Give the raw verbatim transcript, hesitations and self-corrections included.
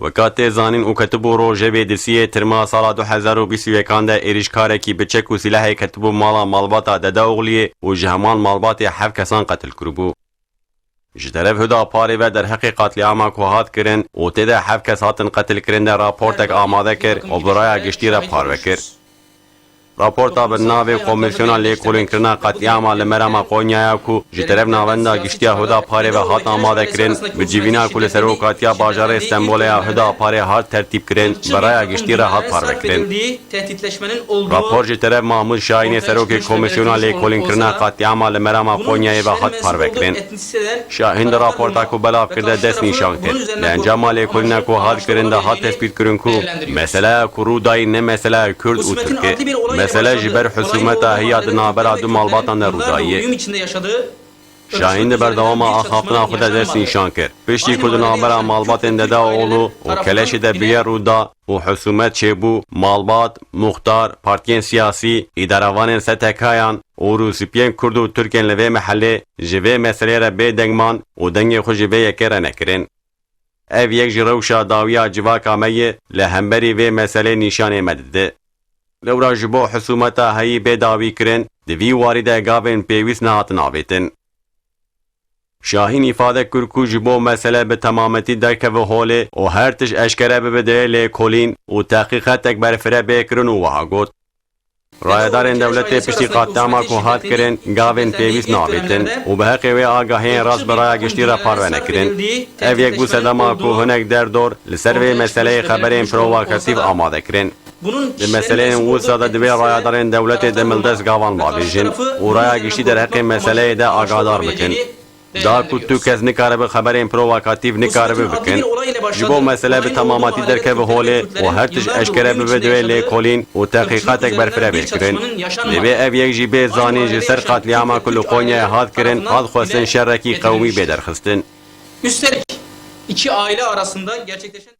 Weka tê zanîn û ketibû rojevê di siyê Tirma sala du hezar û bîst û yekan de êrîşkarekî bi çek û sîlehê ketibû mala malbata Dede Oxliyê û ji heman malbatê heft kesan qetil kiribû. Ji teref Huda Parê ve derheqê qatlîama ku hat kirin û tê de heft kes hatin qetilkirin de raportek amade kir û bi raya giştî re parve kir. Raporta bi navê Komîsyona Lêkolînkirina Qetlîama li Merama Qonyaya ku ji teref Navenda Giştî ya Huda Parê ve hat amade kirin, bi civîna ku li serokatiya bajarê Stenbolê ya Huda Parê hat tertîb kirin, bi raya giştî re hat parve kirin. Rapor ji teref Mahmûd Şahînê serokê Komîsyona Lêkolînkirina Qetlîama li Merama Qonyayê ve hat parve kirin. Şahîn di raporta ku belav kir de dest nîşan kir. Li encama lêkolîna ku hat kirin de hat tespît kirin ku meseleya ku rû dayî ne meseleya Kurd û Tirk e. Mesele ji ber husûmeta heya di navbera du malbatan de rû daye. Şahîn di berdewama axaftina xwe de dest nîşan kir. Piştî ku di navbera malbatên Dede Oxlu û Keleşê de bûyer rû da û husûmet çêbû, malbat, muxtar, partiyên siyasî, îdarevanên S T K'yan û rûspiyên Kurd û Tirkên li vê mehellê ji vê meselê re bêdeng man û dengê xwe ji vê yekê re nekirin. Ev yek ji rewşa dawî ya civaka me ye, li hemberî vê meselê nîşanê me dide. Lewra ji bo husûmeta heyî bê dawîkirin, di vî warî de gavên pêwîst nehatin avêtin. Şahîn îfade kir ku ji bo mesele bi temametî derkeve holê û her tişt eşkere bibe divê lêkolîn û tehqîqatek berfireh bê kirin û wiha got, Rayedarên dewletê piştî qetlîama ku hat kirin, gavên pêwîst navêtin û bi heqê wê agahiyên rast bi raya giştî re parve nekirin. Ev yek bû sedema ku hinek derdor li ser vê meseleyê xeberên provokatîf amade kirin. Di meseleyên wisa de divê rayedarên dewletê demildest gavan bavêjin û raya giştî derheqê meseleyê de agahdar bikin. Da ku tu kes nikaribe xeberên provokatîf nikaribe bikin, ji bo mesele bi temametî derkeve holê û her tişt eşkere bibe divê lêkolîn û tehqîqatek berfireh bê kirin. Divê ev yek jî bê zanîn ji ser qetlîama ku li Qonyayê hat kirin, hat xwestin şerekî qewimî bê derxistin. Üstelik iki aile arasında gerçekleşen